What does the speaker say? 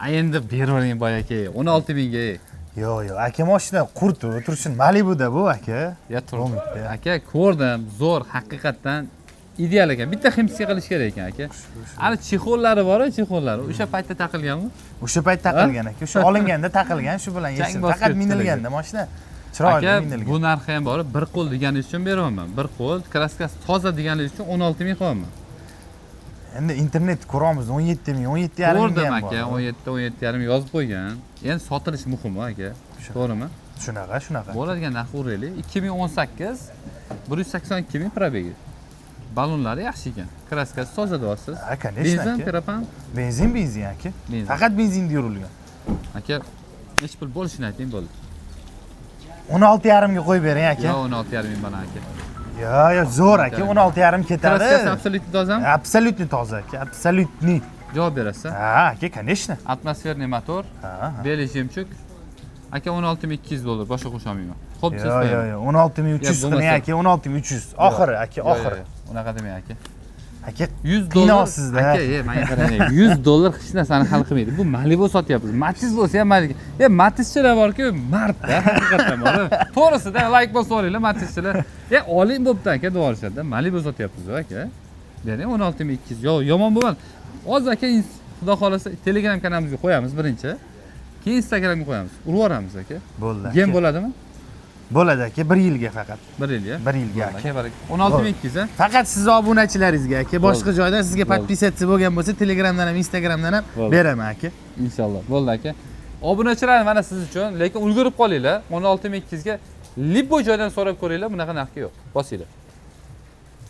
A, endi beravering, boy aka, 16 mingga. Yo'q, aka, moshina qurti tursin, Malibuda bu, aka. Ya, tur. Bo'lmaydi. Aka, ko'rdim, zo'r, haqiqatdan ideal ekan. Bitta химчистка qilish kerak ekan, aka. Ana чехол lari bor, чехол lari o'sha paytda taqilganmi? O'sha payt taqilgan, aka, o'sha olinganda taqilgan, shu bilan Chang yechim. bosib Faqat ketdi. minilganda moshina chiroyli Aka, minilgan. Bu narxi ham bor, bir qo'l deganingiz uchun beryapman. Bir qo'l, краска si toza deganingiz uchun 16 ming qilyapman. Endi internet ko'ryapmiz, 17 ming, 17,5 Ko'rdim, ming ham aka, bor. 17, 17,5 yozib qo'ygan. Endi sotilishi muhim, aka, to'g'rimi? Shunaqa. Bo'ladigan narx uraylik. 2018, 182 ming пробег i, ballonlari yaxshi ekan, краска si toza deyapsiz. Ha, конечно. Benzin, Aka. propan? Benzin, benzin, aka. Benzin. Faqat benzinda yurilgan. Aka, nechi pul bo'lishini ayting, bo'ldi. 16,5 ga qo'yib bering, aka. Yo, 16,5 ming mana, aka. Yo'q, zo'r, aka, 16,5 ketadi. Краска si абсолютно tozami? Абсолютно toza, aka, абсолютный. Javob berasiz? Ha, aka, конечно. Атмосферный motor. Ha. Белый жемчуг, aka, 16 200 dollar, boshqa qo'sholmayman, xo'p, siz Yo'q, qo'yaman. yo'q, 16 300 Yo, qiling, bo'lmasa- aka, 16 300 oxiri, aka. Yo'q, Oxiri. yo'q, unaqa demang, aka. Aka, 100 dollar. qiynayapsiz-da. Aka, e, manga qarang, 100 dollar hech narsani hal qilmaydi. Bu Malibu sotyapmiz, Matiz bo'lsa ham mayli. E, Matizchilar borku, mardda haqiqatdan bor, to'g'risida. Layk bosib yuboringlar, Matizchilar. E, oling, bo'pti, aka, deb yuborishadi. Malibu sotyapmiz, aka, bering 16 200. Yo'q, yomon bo'lmadi hozir, aka. Xudo xohlasa, Telegram kanalimizga qo'yamiz birinchi, keyin Instagramga qo'yamiz, urib yuboramiz, aka. Bo'ldi, Gem aka. bo'ladimi? Bo'ladi, aka, bir yilga faqat. Bir yilga. Bir yilga, Bo'ldi, aka. aka, baraka. 16 200, a? Faqat sizni obunachilaringizga, aka. Boshqa joydan sizga Bo'ldi. подписаться bo'lgan bo'lsa, Telegramdan ham, Instagramdan ham Bo'ldi. beraman, aka. Inshaalloh. Bo'ldi, aka. Obunachilar, mana siz uchun, lekin ulgurib qolinglar. 16 200 ga любой joydan so'rab ko'ringlar, bunaqa narxga yo'q. Bosinglar.